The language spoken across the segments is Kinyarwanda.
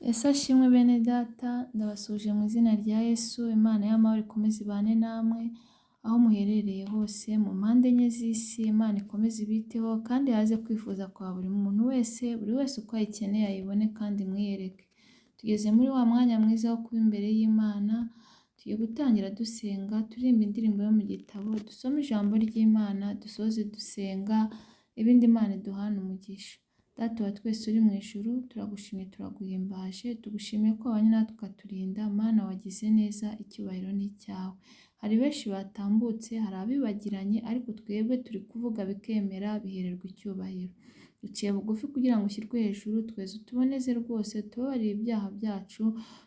Ese ashimwe bene data, ndabasuhuje mu izina rya Yesu, Imana y'amahoro ikomeze ibane namwe, aho muherereye hose mu mpande enye z'isi, Imana ikomeze ibiteho kandi ihaze kwifuza kwa buri muntu wese, buri wese uko ayikeneye ayibone kandi imwiyereke. Tugeze muri wa mwanya mwiza wo kuba imbere y'Imana, tugiye gutangira dusenga, turirimba indirimbo yo mu gitabo, dusome ijambo ry'Imana, dusoze dusenga, ibindi Imana iduhane umugisha. Data wa twese uri mu ijuru, turagushimye turaguhimbaje, tugushimiye ko wabanye natwe ukaturinda, Mana wagize neza, icyubahiro ni icyawe. Hari benshi batambutse, hari abibagiranye, ariko twebwe turi kuvuga bikemera, bihererwa icyubahiro. Duciye bugufi kugira ngo ushyirwe hejuru, tweze utuboneze rwose, tubabarire ibyaha byacu,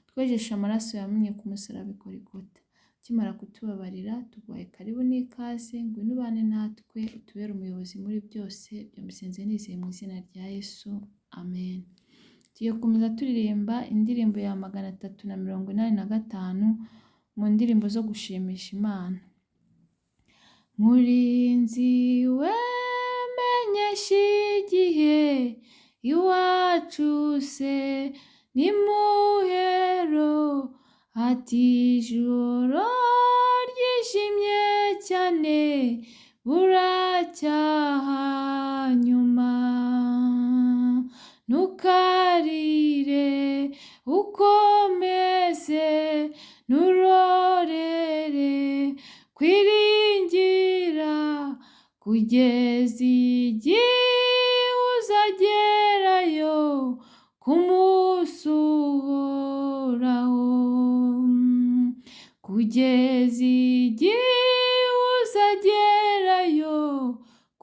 twejeshe amaraso yamennye ku musaraba i Golgotha. Ukimara kutubabarira, tuguhaye karibu n'ikaze, ngwino ubane natwe, utubere umuyobozi muri byose, ibyo mbisenze nizeye mu izina rya Yesu, amen. Tugiye gukomeza turirimba indirimbo ya 385 mu ndirimbo zo gushimisha Imana. Murinzi we menyesha igihe, iwacu se ni muhero, ati ijoro ryijimye cyane buracyaha nyuma. Ntukarire ukomeze, nturorere kwiringira, kugeza igihe uzagerayo ku munsi uhoraho. Kugeza igihe uzagerayo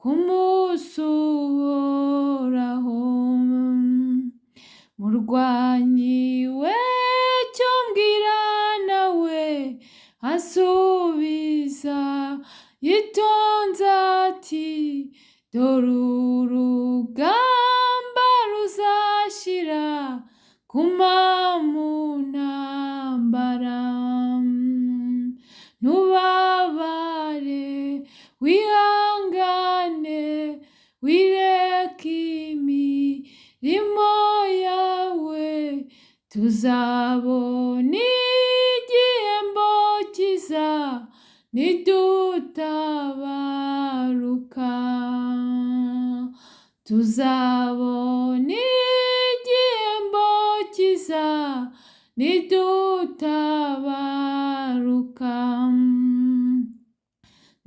ku munsi uhoraho. Murwanyi we cyo mbwira nawe asubiza yitonze ati dore urugamba ruzashira kuma mu ntambara. Ntubabare wihangane, wireke imirimo yawe, tuzabona igihembo cyiza nidutabaruka. Tuzabona igihembo cyiza nidutabaruka.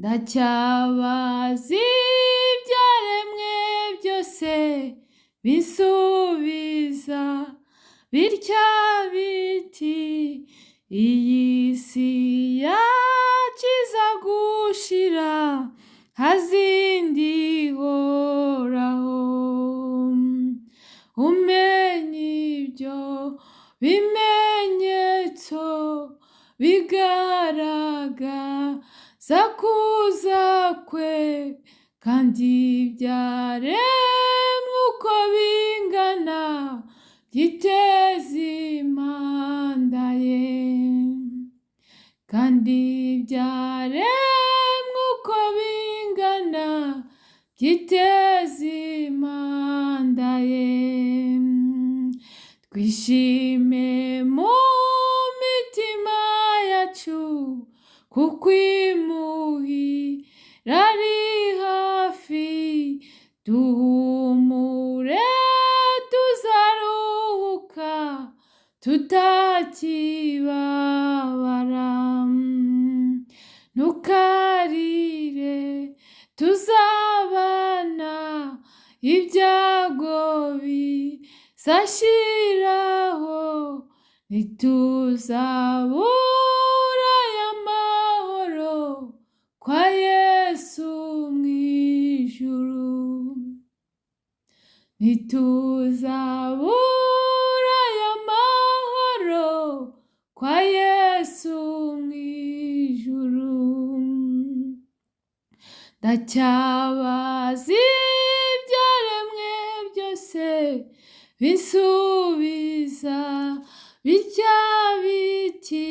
Ndacyabaza ibyaremwe byose bisubiza bitya biti iyi si yacu iza gushira hazindi ihoraho. Umenye ibyo bimenyetso bigaragaza kuza kwe, kandi ibyaremwe uko bingana byiteze impanda ye. Kandi ibyaremwe uko bingana byiteze impanda ye. Twishime mu mitima yacu, kuko imuhira ari hafi, duhumure tuzaruhuka tutakibabara. Ntukarire tuzabana, ibyago bizashiraho, ntituzabura aya mahoro kwa Yesu mu ijuru. Ntituzabura aya mahoro kwa Yesu mu ijuru. Ndacyabaza ibyaremwe byose bisubiza bitya biti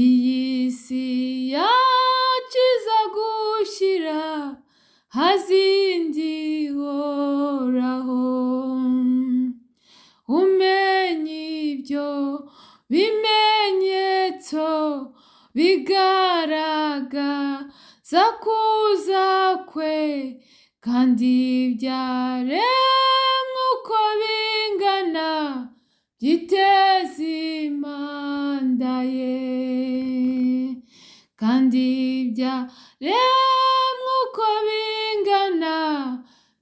iyi si yacu iza gushira hazindi ihoraho. bimenyetso bigaragaza kuza kwe, kandi ibyaremwe uko bingana byiteze impanda ye, kandi ibyaremwe uko bingana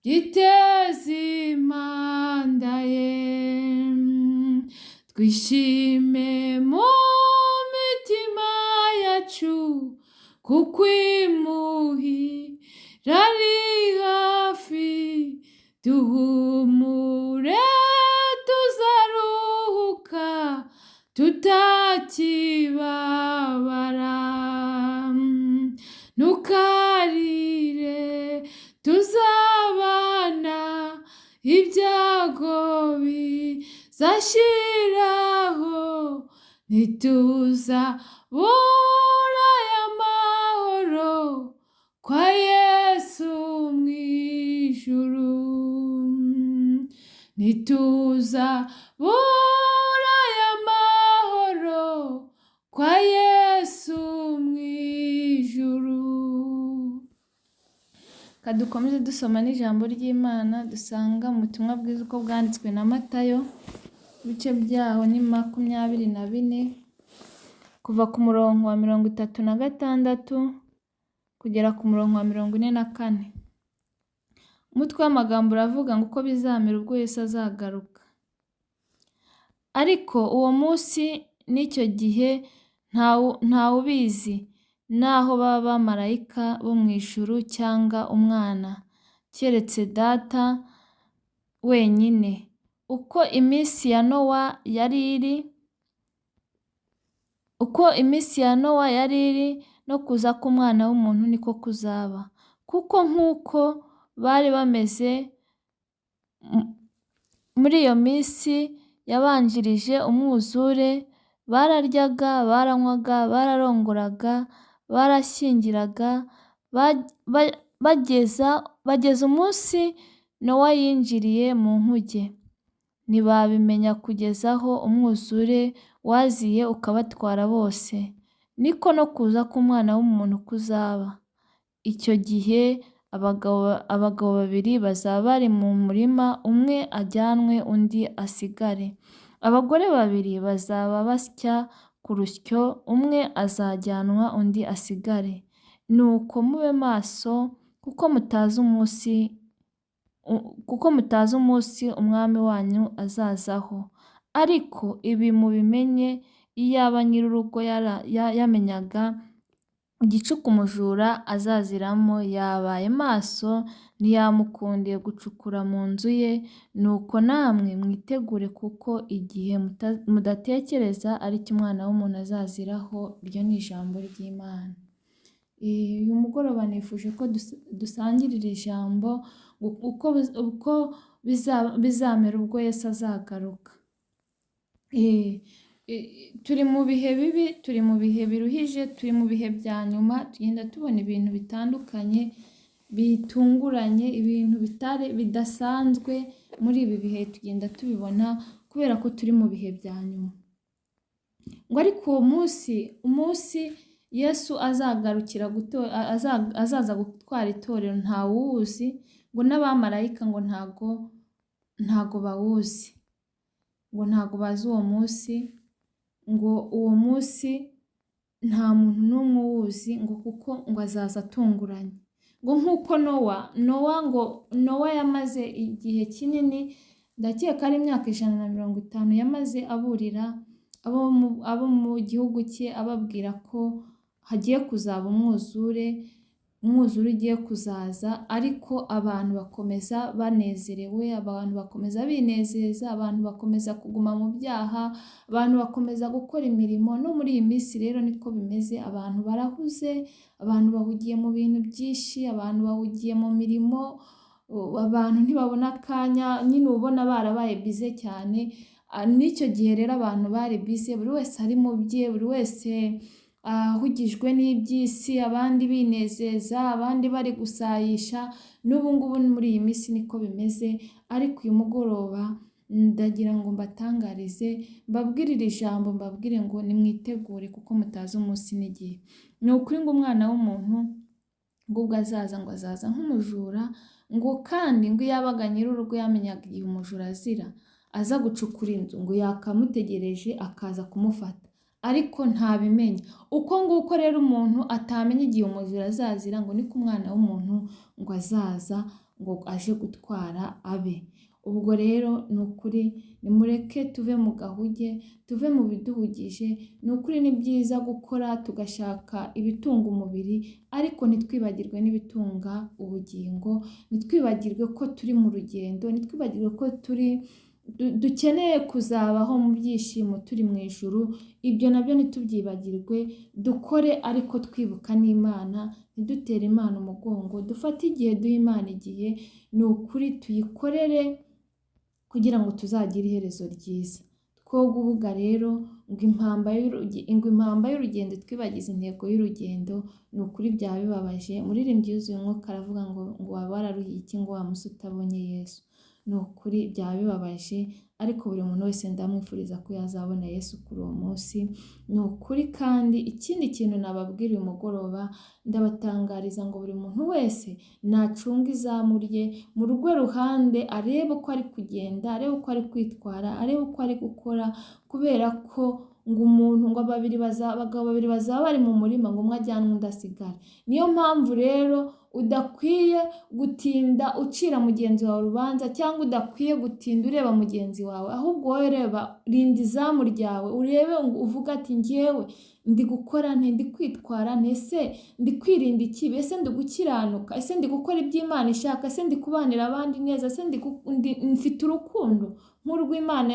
byiteze impanda ye. Twishime mu mitima yacu kuko imuhira ari hafi, duhumure tuzaruhuka tutakibabara. Ntukarire tuzabana, ibyago bizashiraho, ntituzabura aya mahoro kwa Yesu mu ijuru, ntituzabura aya mahoro kwa Yesu mu ijuru. Kadukomeze dusoma n'ijambo ry'Imana dusanga mu butumwa bwiza uko bwanditswe na Matayo, ibice byaho ni 24, kuva ku murongo wa 36 kugera ku murongo wa 44. Umutwe w'amagambo uravuga ngo uko bizamera ubwo Yesu azagaruka. Ariko uwo munsi n'icyo gihe ntawubizi, naho baba abamarayika bo mu ijuru cyangwa Umwana, keretse Data wenyine. Uko iminsi ya Nowa yari iri, uko iminsi ya Nowa yari iri, no kuza k'Umwana w'umuntu niko kuzaba. Kuko nk'uko bari bameze muri iyo minsi yabanjirije umwuzure, bararyaga, baranywaga, bararongoraga, barashyingiraga, bageza umunsi Nowa yinjiriye mu nkuge. Ntibabimenya kugeza aho umwuzure waziye ukabatwara bose. Niko no kuza k'Umwana w'umuntu kuzaba. Icyo gihe abagabo babiri bazaba bari mu murima, umwe ajyanwe undi asigare. Abagore babiri bazaba basya ku rusyo, umwe azajyanwa undi asigare. Nuko mube maso kuko mutazi umunsi Umwami wanyu azazaho. Ariko ibi mubimenye, iyaba nyir'urugo yamenyaga igicuku umujura azaziramo, yabaye maso ntiyamukundiye gucukura mu nzu ye. Nuko namwe mwitegure kuko igihe mudatekereza ari cyo Umwana w'umuntu azaziraho. Iryo ni ijambo ry'Imana. Uyu mugoroba nifuje ko dusangirira ijambo uko bizamera ubwo Yesu azagaruka. Turi mu bihe bibi, turi mu bihe biruhije, turi mu bihe bya nyuma, tugenda tubona ibintu bitandukanye bitunguranye, ibintu bidasanzwe muri ibi bihe tugenda tubibona kubera ko turi mu bihe bya nyuma. Ngo ariko uwo munsi Yesu azagarukira azaza gutwara itorero ntawuwuzi, ngo n'abamarayika ngo ntago bawuzi, ngo ntago bazi uwo munsi, ngo uwo munsi nta muntu n'umwe uwuzi, ngo kuko ngo azaza atunguranye. Ngo nk'uko Nowa yamaze igihe kinini, ndakeka ari imyaka 150 yamaze aburira abo mu gihugu cye, ababwira ko hagiye kuzaba umwuzure, umwuzure ugiye kuzaza, ariko abantu bakomeza banezerewe, abantu bakomeza binezeza, abantu bakomeza kuguma mu byaha, abantu bakomeza gukora imirimo. No muri iyi minsi rero niko bimeze, abantu barahuze, abantu bahugiye mu bintu byinshi, abantu bahugiye mu mirimo, abantu ntibabona akanya, nyine ubona barabaye bize cyane. N'icyo gihe rero abantu bari bize, buri wese ari mu bye, buri wese ahugijwe n'iby'isi, abandi binezeza, abandi bari gusayisha. N'ubu ngubu muri iyi minsi niko bimeze, ariko uyu mugoroba Ndagira ngo mbatangarize, mbabwire iri jambo, mbabwire ngo nimwitegure kuko mutazi umunsi n'igihe. Ni ukuri ngo Umwana w'umuntu ngo ubwo azaza, ngo azaza nk'umujura, ngo kandi ngo iyo yabaga nyir'urugo yamenyaga igihe umujura azira, aza gucukura inzu, ngo yakamutegereje akaza kumufata, ariko ntabimenya. Uko nguko rero umuntu atamenya igihe umujura azazira, ngo niko Umwana w'umuntu ngo azaza ngo aje gutwara abe. Ubwo rero ni ukuri nimureke tuve mu gahuge, tuve mu biduhugije. Ni ukuri ni byiza gukora tugashaka ibitunga umubiri, ariko ntitwibagirwe n'ibitunga ubugingo, ntitwibagirwe ko turi mu rugendo, ntitwibagirwe ko turi dukeneye kuzabaho mu byishimo turi mu ijuru. Ibyo nabyo ntitubyibagirwe, dukore ariko twibuka n'Imana, ntidutere Imana umugongo, dufate igihe duhe Imana igihe, ni ukuri tuyikorere kugira ngo tuzagire iherezo ryiza. Two guhuga rero ngo impamba y'urugendo twibagize intego y'urugendo, ni ukuri byaba bibabaje. Umuririmbyi yuzuye umwuka aravuga ngo waba wararuhiye iki ngo wa musi utabonye Yesu. Ni ukuri byaba bibabaje, ariko buri muntu wese ndamwifuriza ko yazabona Yesu kuri uwo munsi. Ni ukuri kandi ikindi kintu nababwira uyu mugoroba, ndabatangariza ngo buri muntu wese nacunga izamu rye mu rwe ruhande, arebe uko ari kugenda, arebe uko ari kwitwara, arebe uko ari gukora, kubera ko ngo umuntu ngo abagabo babiri bazaba bari mu murima, ngo umwe ajyanwe undi asigare. Niyo mpamvu rero udakwiye gutinda ucira mugenzi wawe urubanza, cyangwa udakwiye gutinda ureba mugenzi wawe, ahubwo wowe reba, rinda izamu ryawe, urebe uvuga ati njyewe ndi gukora nte, ndi kwitwara nte, ese ndi kwirinda ikibi, ese ndi gukiranuka, ese ndi gukora iby'Imana ishaka, ese ndi kubanira abandi neza, ese mfite urukundo nk'urw'Imana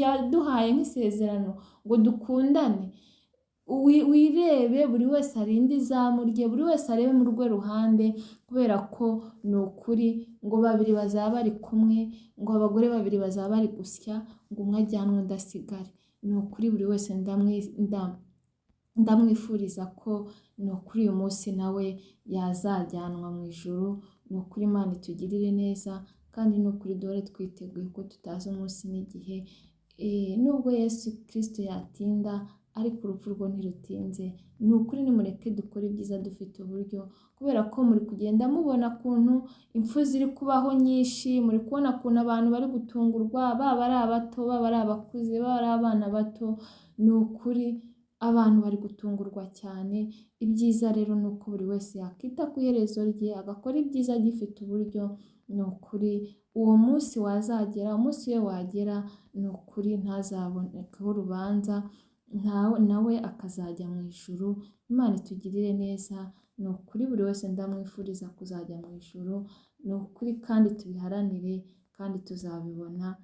yaduhaye nk'isezerano ngo dukundane. Wirebe, buri wese arinde izamu rye, buri wese arebe mu rwe ruhande, kubera ko ni ukuri ngo babiri bazaba bari kumwe, ngo abagore babiri bazaba bari gusya, ngo umwe ajyanwe undi asigare. Ni ukuri buri wese ndamwifuriza ko ni ukuri uyu munsi nawe yazajyanwa mu ijuru. Ni ukuri Imana itugirire neza, kandi ni ukuri dore twiteguye ko tutazi umunsi n'igihe. Nubwo Yesu Kristo yatinda, ariko urupfu rwo ntirutinze. Ni ukuri nimureke dukore ibyiza dufite uburyo, kubera ko muri kugenda mubona ukuntu impfu ziri kubaho nyinshi, muri kubona ukuntu abantu bari gutungurwa, baba ari abato, baba ari abakuze, baba ari abana bato. Ni ukuri abantu bari gutungurwa cyane. Ibyiza rero ni uko buri wese yakita ku iherezo rye, agakora ibyiza agifite uburyo. Ni ukuri uwo munsi wazagera, umunsi we wagera, ni ukuri ntazabonekaho urubanza, nawe akazajya mu ijuru. Imana itugirire neza. Ni ukuri buri wese ndamwifuriza kuzajya mu ijuru. Ni ukuri kandi tubiharanire, kandi tuzabibona,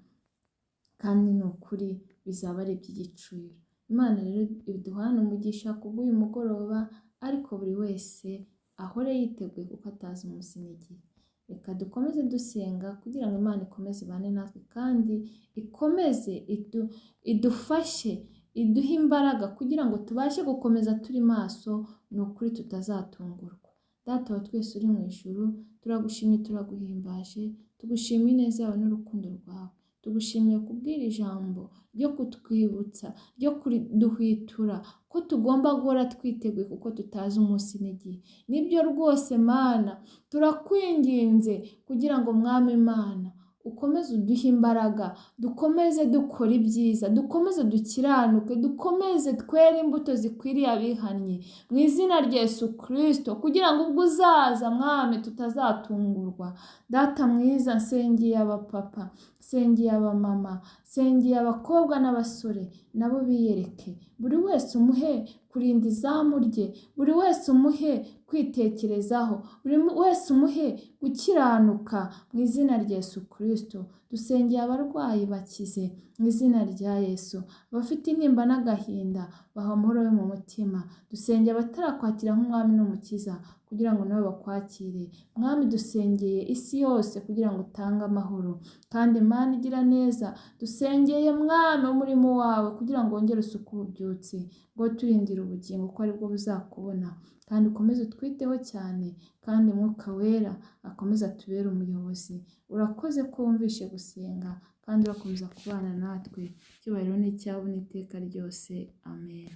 kandi ni ukuri bizaba ari iby'igiciro. Imana rero iduhane umugisha kubw'uyu mugoroba, ariko buri wese ahore yiteguye kuko atazi umunsi n'igihe. Reka dukomeze dusenga kugira ngo Imana ikomeze ibane natwe, kandi ikomeze idufashe, iduhe imbaraga kugira ngo tubashe gukomeza turi maso, ni ukuri tutazatungurwa. Data wa twese uri mu ijuru, turagushimye, turaguhimbaje, tugushimiye ineza yawe n'urukundo rwawe. Tugushimiye kubwira ijambo ryo kutwibutsa, ryo kuduhwitura ko tugomba guhora twiteguye kuko tutazi umunsi n'igihe. Nibyo rwose Mana, turakwinginze kugira ngo Mwami Imana ukomeze uduhe imbaraga, dukomeze dukora ibyiza, dukomeze dukiranuke, dukomeze twere imbuto zikwiriye abihannye mu izina rya Yesu Kristo, kugira ngo ubwo uzaza Mwami tutazatungurwa. Data mwiza, nsengeye abapapa, nsengeye abamama, nsengeye abakobwa n'abasore, nabo biyereke, buri wese umuhe kurinda izamu rye, buri wese umuhe kwitekerezaho, buri wese umuhe gukiranuka mu izina rya Yesu Kristo. Dusengeye abarwayi bakize mu izina rya Yesu, abafite intimba n'agahinda baha amahoro yo mu mutima. Dusengeye abatarakwakira nk'umwami n'umukiza kugira ngo nabo bakwakire. Mwami, dusengeye isi yose kugira ngo utange amahoro, kandi Mana igira neza, dusengeye Mwami umurimo wawe kugira ngo wongere usuke ububyutse, ngo turindire ubugingo ko aribwo buzakubona, kandi ukomeze utwiteho cyane, kandi Mwuka Wera akomeze atubere umuyobozi. Urakoze ko wumvishe gusenga, kandi urakomeza kubana natwe. Icyubahiro ni icyawe n'iteka ryose. Amen.